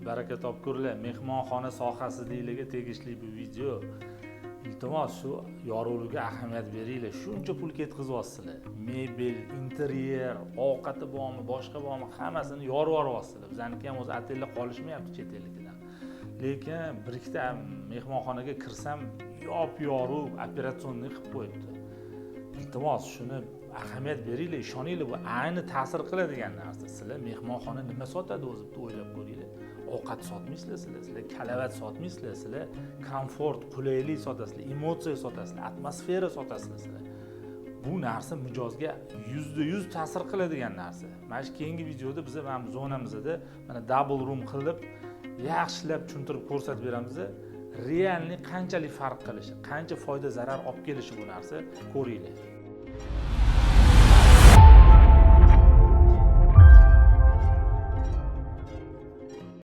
Baraka topkurlar, mehmonxona sohasidagilarga tegishli bu video. Iltimos, shu yorug'likka ahamiyat beringlar. Shuncha pul ketkazyapsizlar, mebel, interyer, ovqati bormi, boshqa bormi, hammasini yorib yuboryapsizlar. Bizaniki ham o'zi otellar qolishmayapti chet elnikidan, lekin bir ikkita mehmonxonaga kirsam, yop yorug' операционный qilib qo'yibdi. Iltimos, shuni ahamiyat beringlar, ishoninglar, bu ayni ta'sir qiladigan narsa. Sizlar mehmonxona nima sotadi o'zi, bitta o'ylab ko'ringlar. Ovqat sotmaysizlar sizlar, sizlar kalavot sotmaysizlar, sizlar komfort, qulaylik sotasizlar, emotsiya sotasizlar, atmosfera sotasizlar sizlar. Bu narsa mijozga 100% ta'sir qiladigan narsa. Mana shu keyingi videoda biza mana bu zonamizda mana double room qilib, yaxshilab tushuntirib ko'rsatib beramiz, реальный qanchalik farq qilishi, qancha foyda, zarar olib kelishi bu narsa, ko'ringlar.